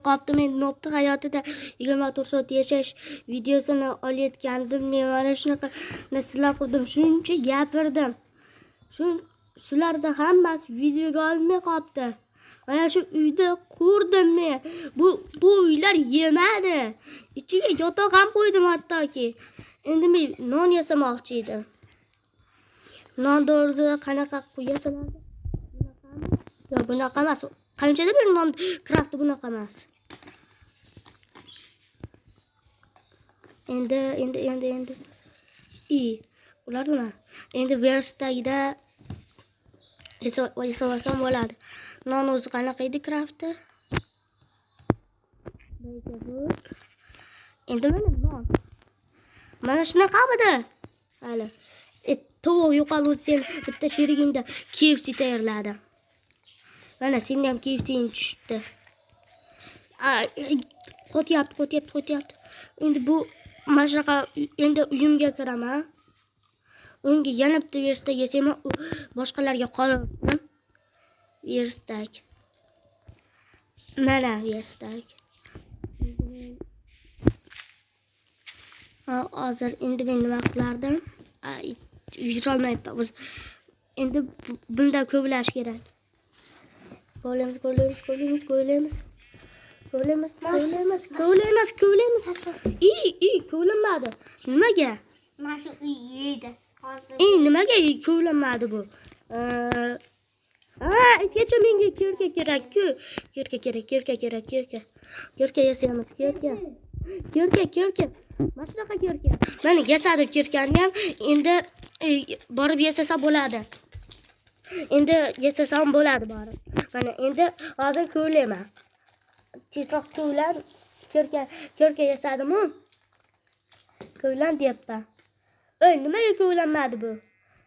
Qopti men nobni hayotida 24 soat yashash videosini olayotgandim. Men mana shunaqa narsalar qurdim, shuncha gapirdim. Shularda hammasi videoga olinmay qolibdi. Mana shu uyda qurdim men. Bu uylar yemadi. Ichiga yotoq ham qo'ydim hattoki. Endi men non yasamoqchi edim. Non to'g'risida qanaqa yasaladi? Bunaqami? Yo'q, bunaqa emas. Qanchada bir non crafti bunaqa emas. Endi. I, ular nima? Endi verstagida yasamasam bo'ladi. Non o'zi qanaqa edi crafti? Endi mana non. Mana shunaqamidi? Hali. Tovuq yo'qolib sen bitta sherigingda KFC tayyorladi. Mana senda ham KFCing tushdi. Qo'tyapti. Endi bu mana shunaqa endi uyimga kiraman. Uyimga yana bitta verstak yasayman, boshqalarga qoldirdim. Verstak. Mana verstak. Hozir endi men nima qilardim? Yurolmayapman. Endi bunda ko'vlash kerak. Ko'vlaymiz. I, ko'vlanmadi. Nimaga? Mana shu uy yeydi. Hozir. Nimaga ko'vlanmadi bu? Kecha menga kirka kerak-ku. Kirka kerak. Kirka yasaymiz, kirka. Kirka. Mana shunaqa kirka. Mana yasadim kirkani ham. Endi borib yasasa bo'ladi. Endi yasasam bo'ladi borib. Mana endi hozir ko'vlayman. Tezroq ko'vlan, kirka yasadim-u. Ko'vlan deyapman. Ey, nimaga ko'vlanmadi bu?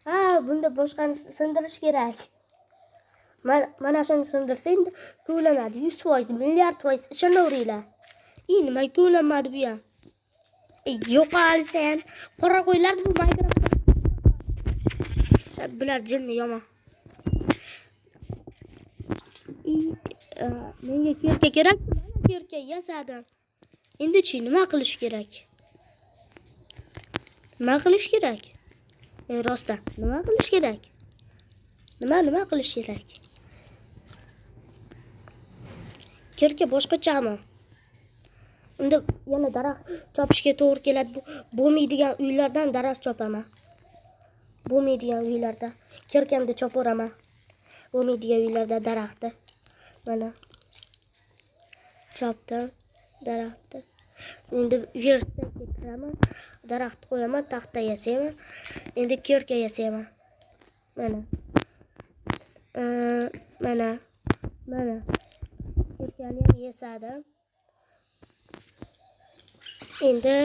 Ha, bunda boshqani sindirish kerak. Mana shuni sindirsa endi ko'vlanadi. 100%, milliard foiz ishonaveringlar. Nimaga ko'vlanmadi bu ham? Yo'qol sen. Qora qo'ylar bu Minecraftda. Bular jinni yomon. Menga kirka kerak, mana kirka yasadim. Endi-chi nima qilish kerak? Nima qilish kerak? Rostdan, nima qilish kerak? Nima qilish kerak? Kirka boshqachami? Unda yana daraxt chopishga to'g'ri keladi. Bo'lmaydigan uylardan daraxt chopaman. Bo'lmaydigan uylarda kirkamda chopaveraman. Bo'lmaydigan uylarda daraxtni. Mana chopdim daraxtni. Endi verstakka kiraman, daraxt qo'yaman, taxta yasayman. Endi kirka yasayman. Mana. Mana. Mana. Kirkani ham yasadim. Endi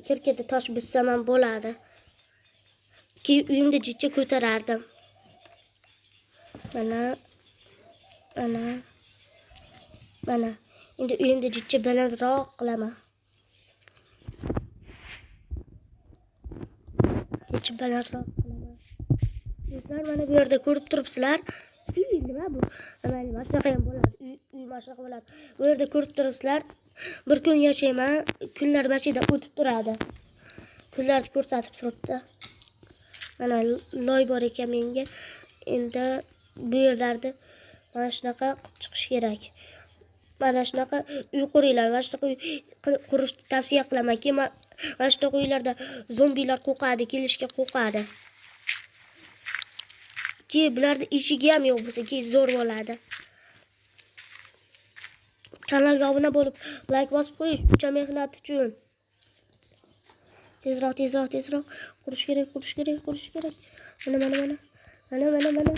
kirkada tosh buzsam ham bo'ladi. Keyin uyimda jicha ko'tarardim. Mana. Mana. Mana. Endi uyimda jicha balandroq qilaman. Jicha balandroq qilaman. Sizlar mana bu yerda ko'rib turibsizlar. Uy nima bu? Mayli, mana shunaqa ham bo'ladi. Uy mana shunaqa bo'ladi. Bu yerda ko'rib turibsizlar. Bir kun yashayman, kunlar mana shu yerda o'tib turadi. Kunlarni ko'rsatib turibdi. Mana loy bor ekan menga. Endi bu yerlarda mana shunaqa qilib chiqish kerak. Mana shunaqa uy quringlar. Mana shunaqa uy qurishni tavsiya qilamanki, mana shunaqa uylarda zombilar qo'rqadi, kelishga qo'rqadi. Ki bularda eshigi ham yo'q bo'lsa, ki zo'r bo'ladi. Kanalga obuna bo'lib, like bosib qo'yish buncha mehnat uchun. Tezroq qurish kerak, Mana. Mana.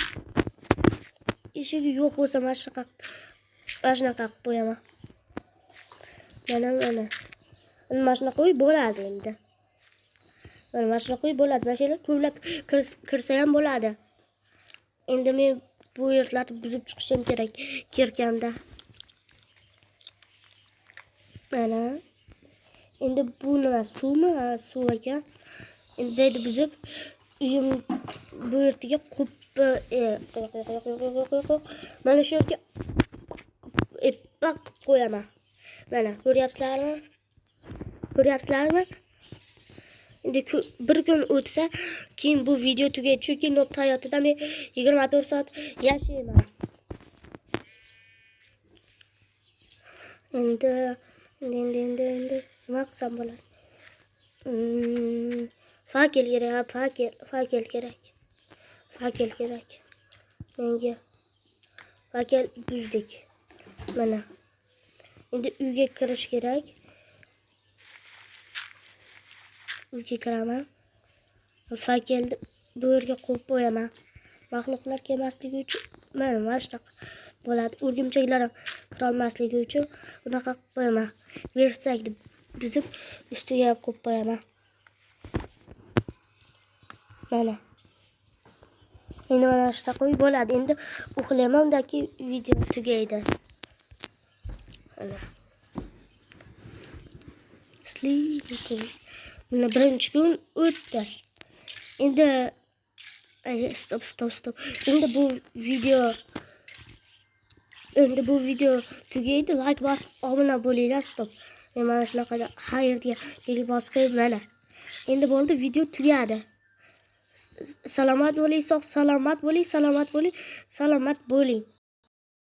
Eshigi yo'q bo'lsa mana shunaqa qilib qo'yaman. Mana. Mana shunaqa uy bo'ladi endi. Mana shunaqa uy bo'ladi. Mana shu yerlar ko'plab kirsa ham bo'ladi. Endi men bu yerlarni buzib chiqishim kerak kirkamda. Mana. Endi bu nima, suvmi? Ha, suv ekan. Endi bu yerni buzib uyim Bu yerga qo'yib, qo'y, qo'y, qo'y, qo'y, qo'y, qo'y, qo'y. Mana shu yerga eplab qilib qo'yaman. Mana ko'ryapsizlarmi? Ko'ryapsizlarmi? Endi bir kun o'tsa, keyin bu video tugaydi. Chunki Nobd hayotida men 24 soat yashayman. Endi, endi, endi, endi nima qilsam bo'ladi? Fakel kerak, fakel, fakel kerak. Fakel kerak. Menga fakel buzdik. Mana. Endi uyga kirish kerak. Uyga kiraman. Fakelni bu yerga qo'yib qo'yaman. Maxluqlar kelmasligi uchun mana shunaqa bo'ladi. O'rgimchaklar ham kirolmasligi uchun bunaqa qilib qo'yaman. Versakni buzib ustiga ham qo'yib qo'yaman. Mana. Endi mana shunaqa uy bo'ladi. Endi uxlayman, undaki video tugaydi. Mana. Sleeping. Mana birinchi kun o'tdi. Endi ay, stop, stop, stop. Endi bu video tugaydi. Like bosib obuna bo'linglar. Stop. Men mana shunaqa xayr degan belgi bosib qo'yib mana. Endi bo'ldi, video tugadi. Salomat bo'ling, sog' salomat bo'ling, salomat bo'ling, salomat bo'ling.